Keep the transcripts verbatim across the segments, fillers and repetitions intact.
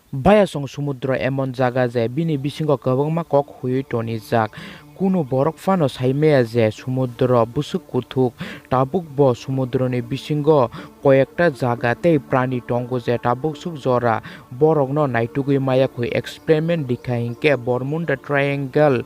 Bayasong sumudro emon jaga je bini bisingo kwbangma kok huiwi tonijak. Kunu borok phano saimaya je sumudro bwswk kuthuk, tabukbo sumudroni bisingo koyekta jaga tei prani tongo je tabukswk jora borokno naitugwi maya khui. Experiment dikha hinkhe Bermuda Triangle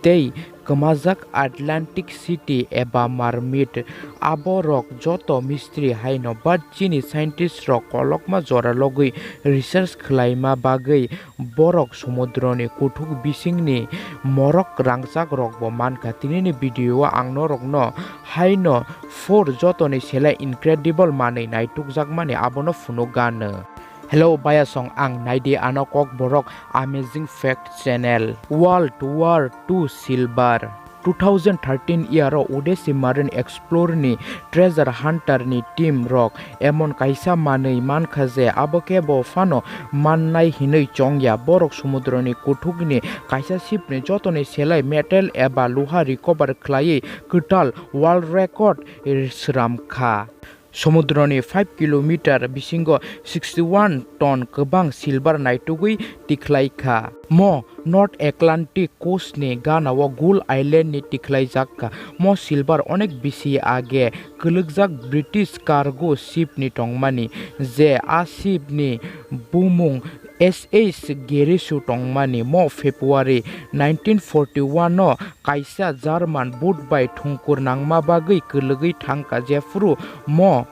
tei kwmajak Atlantic City eba Mermaid, aborok joto mystery haino, but chini scientist rok kolokma jora logwi research khwlaima bagwi borok sumudroni kuthuk bisingni morok rangchak rokbo mankha. Tinini video o ang norokno haino four jotoni selai incredible manwi naitukjakmani abono phunukgano. Hello bayasong, ang naidi ano Kokborok Amazing Fact Channel. World War two silver. Two thousand thirteen year o Odissi Marine Explorer ni treasure hunter ni team rok emon kaisa manwi mankha je abo khe bo phano mannai hinwi chongya. Borok sumudroni kuthukni kaisa ship ni jotoni selai metal eba luha recover khlaiwi kwtal world record sramkha. Somudroni five kilometer bisingo sixty one ton kwbang silver naitugwi tikhlai kha. Mo North Atlantic coast ni gana o Gull Island ni tikhlaijak kha. Mo silver onek bisi age kwlwkjak British cargo ship ni tongmani, je a ship ni bumung S H Gerisu tongmani. Mo February nineteen forty one o kaisa German boat bai thungkur nangma bagwi kwlwgwi thangkha, jephuru mo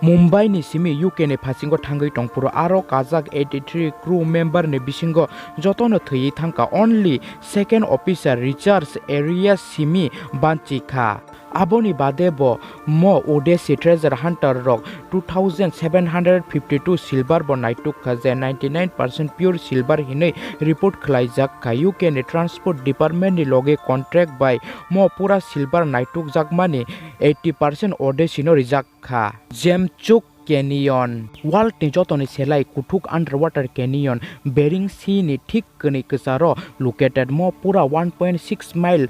Mumbai ni simi U K ni phasingo thangwi tongphuru aro kajak eighty three crew member ni bisingo jotono thwiwi thangkha. Only second officer Richard Arias simi banchi kha. Aboni bade bo mo Odissi treasure hunter rok two thousand seven hundred fifty two silver bo naituk kha, je ninety nine percent pure silver hinwi report khwlaijak kha. U K ni transport department ni loge contract bai mo pura silver naitukjakmani eighty percent Odissi no rijak kha. Jemchuk Canyon, world ni jotoni selai kuthuk underwater canyon, Bering Sea ni thik kwnwi kwcharo located. Mo pura one point six mile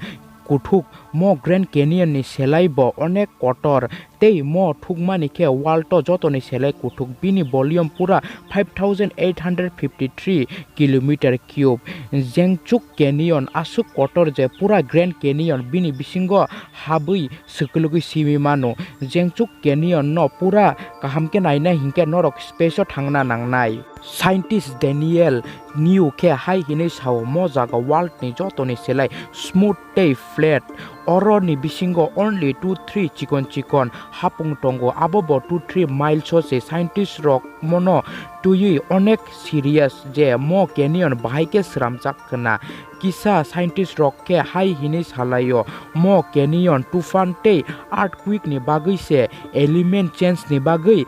kuthuk. Mo Grand Canyon ni selai bo onek kotor, tei mo thukmani khe world o jotoni selai kuthuk. Bini volume pura five thousand eight hundred fifty three kilometer cube. Jengchuk Canyon aswk kotor je pura Grand Canyon bini bisingo habwi swkwlwgwi simi mano. Jengchuk Canyon no pura kaham khe naina hinkhe norok space o thangna nangnai. Scientist Daniel New khe hai hinwi sao, mo jaga world ni jotoni selai smooth tei flat. Oro ni bisingo only two three chikon chikon hapung tongo, abo bo two three miles o se. Scientist rok mono twiwi onek serious je mo canyon bahai khe sramjak khna. Kisa scientist rok khe hai hinwi salaio, mo canyon tufan tei earthquake ni bagwi se element change ni bagwi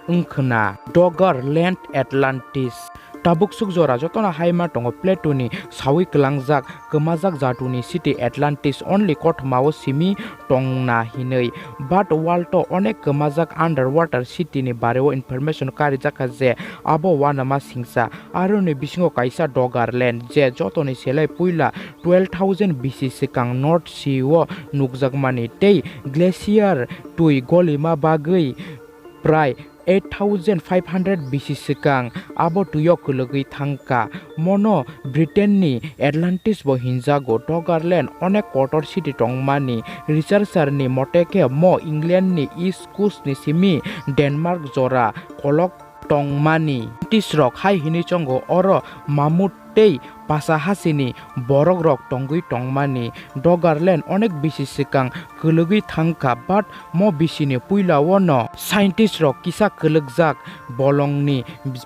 wngkhna. Dogger Land Atlantis. Tabuk suk jora jotono haima tongo Plato ni sawi kwlangjak kwmajak jatuni city Atlantis, only kothoma o simi tongna hinwi. But world o onek kwmajak underwater city ni bareo information karijak kha je abo uanama singsa. Aroni bisingo kaisa Doggerland, je jotoni selai puila twelve thousand B C swkang North Sea o nukjakmani tei glacier twi golima bagwi prai eight thousand five hundred B C swkang abo twio kwlwgwi thangkha. Mono Britain ni Atlantis bo hinjago. Doggerland onek kotor city tongmani. Researcher ni mote khe mo England ni East Coast ni simi Denmark jora kolok tongmani. Scientist rok hai hinwi chongo, oro mamut tei pasa hasini borok rok tongwi tongmani. Doggerland onek bisi swkang kwlwgwi thangkha, but mo bisini puilao no scientist rok kisa kwlwkjak bolongni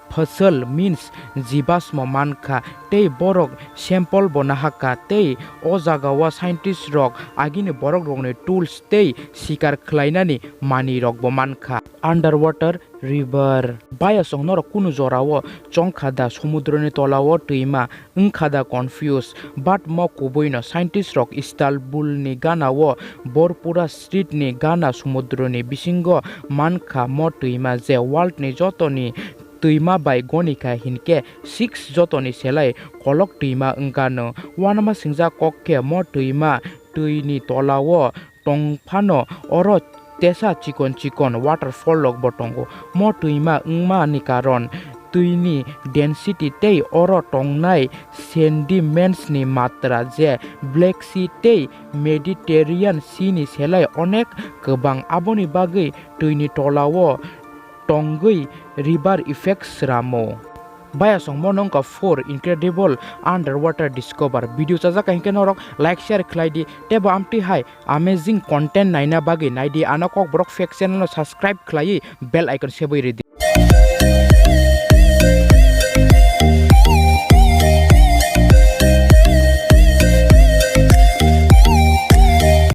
fossil means jibasmo mankha tei borok sample bo nahakha tei o jagao scientist rok agini borok rokni tools tei sikar khwlainani manwi rokbo mankha. Underwater river. Bayasong norok kunu jorao chongkha da, somudroni tolao twima wngkha da confuse? But mo kubuino scientist rok Istanbul ni ganao Borpura Street ni gana somudroni bisingo mankha mo twima, je world ni jotoni twima bai gonikha hinkhe six jotoni selai kolok twima wngkano. Uanama singjak kok khe mo twima twi ni tolao tong phano oro tesa chikon chikon waterfall rok bo tongo. Mo twima wngma ni karon twini density tei oro tongnai sediments ni matra je Black Sea tei Mediterranean Sea ni selai onek kwbang, aboni bagwi twini tolao tongwi river effect sramo. Bayasongmo nongkha four incredible underwater discover. Video chajak hinkhe norok like share khlai di, tebo amtwi hai amazing content naina bagwi naidi ano Kokborok Fact channel no subscribe khlaiwi bell icon sebwi ridi.